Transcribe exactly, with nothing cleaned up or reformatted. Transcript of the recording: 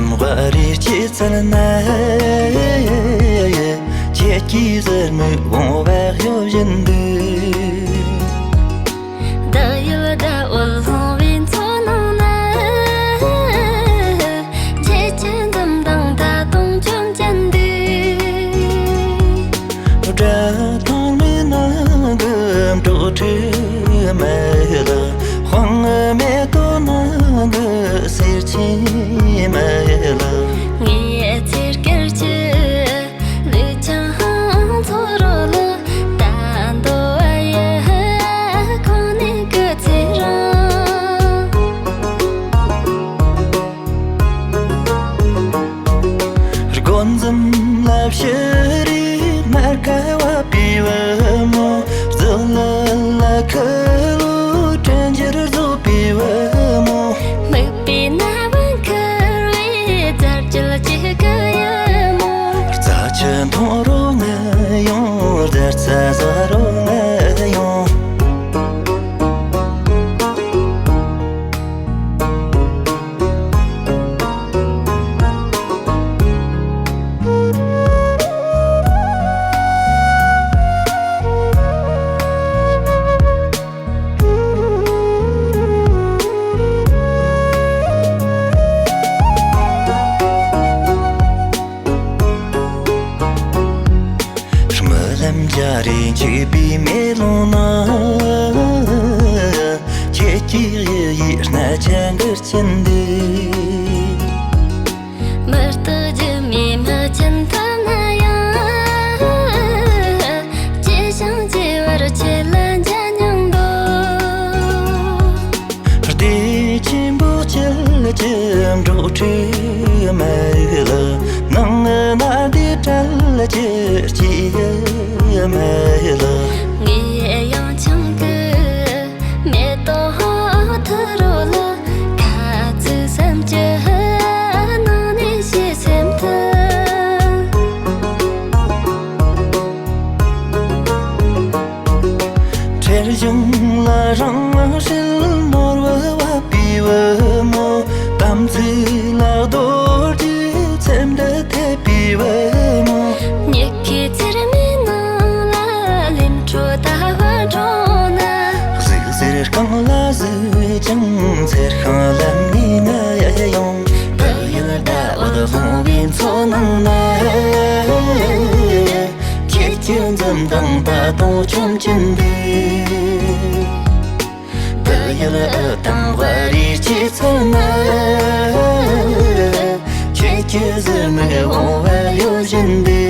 མགོ་རིལ་གྱི་ཚུལ་ན། ཁྱེད་ཀྱི་ཟུར་མིག་བོང་བུ་གཡོ་བཞིན་འདུག་བདག་ཡུལ་དགྲ་བོ་ལྷུང་བའི་མཚོ་ནང་ན། ཁྱེད་ཀྱི་འཛུམ་མདངས་ད་དུང་བཅོམ་ཅན་འདུག་སྒྲ་ཐོག་མའི་ནང་གི་འབྲོག་ཁྲིའི་མི་ལ། དཔང་མེ་ཏོག་ནང་གི་སེར་ཆེན་མི་ལ། ངའི་ཚེ་སྐལ་གྱི་ལུས་ཀྱང་ཚོ་རོ་ལ། ད་འདོ་བ་ཡི་ཁོང་ནས་སྐུ་ཚེ་རིང་། སྒོ་འཛུམ་ལ་ཕྱི་རིག་མར་ཁ་བབས་པའི་བུ་མོ། རྫི་ལི་ལ་ཁུ་ལུ་དྲིན་འཇལ་རྫོགས་པའི་བུ་མོ། སྨུག་པའི་ནམ་མཁར་བའི་རྫ་རྒྱུད་ཀྱི་སྐུ་ཡི་མོ། རྫ་ཆུ་འཐུང་རོགས་ང་ཡོང་། རྫ་རྩྭ་ཟ་རོགས་ང་ཡོང་། རྨི་ལམ་རྒྱ་རེ་འཁྱུད་པའི་མེ་ལོང་ན། ཁྱེད་ཀྱི་གཡུ་ཡི་སྣ་ཆ་འགུལ་གྱིན་འདུག་མུ་སྟེགས་སྒྱུ་མའི་མི་ཆེན་ཐོབ་ན་ཡང་། ཇེ་ཞན་ཇེ་བར་ཁྱེད་ལ་མཇལ་མྱོང་འདུག་བདེ་ཆེན་པོ་ཁྱེད་ཀྱི་འབྲོག་ཁྲིའི་མི་ལ། ནང་ན་བདེ་བྲལ་གྱི་སྐྱིད་མི་ལ། ངའི་ཡང་ཆུང་གི་མེ་ཏོག་ཐུ་རོ་ལ། ཁ་ཚིག་སེམས་ཀྱི་ནང་ནས་ཤེས་སེམས་ཐུ། ཁྲེལ་གཞུང་ལ་རང་ཧྲིལ་ནོར་བུ་བབས་པའི་བུ་མོ། དམ་ཚིག་ལ་རྡོ་རྗེ་ཚེམ་དུ་ཐེབས་པའི་བུ་མོ། མྱུ་གུའི་ཚེར་མའི་ནང་ལ་ལིམ་ཁྲོ་ཟླ་བ་འགྲོ་ན། གཟིག་གཟེར་རྐང་ལ་གཟིགས་ཀྱང་ཚེར་ཤིང་ལམ་ནས་ང་ཡལ་ཡོང་། བདག་ཡུལ་ཟླ་འོད་ལྷུང་བའི་མཚོ་ནང་ན། ཁྱེད་ཀྱི་འཛུམ་མདངས་ད་དུང་བཅོམ་གྱིན་འདུག་བདག་ཡུལ་འུ་དང་བ་རིའི་སྐྱེས་ཚལ་ན། ཁྱེད་ཀྱི་ཟུར་མིག་བོང་བུ་གཡོ་བཞིན་འདུག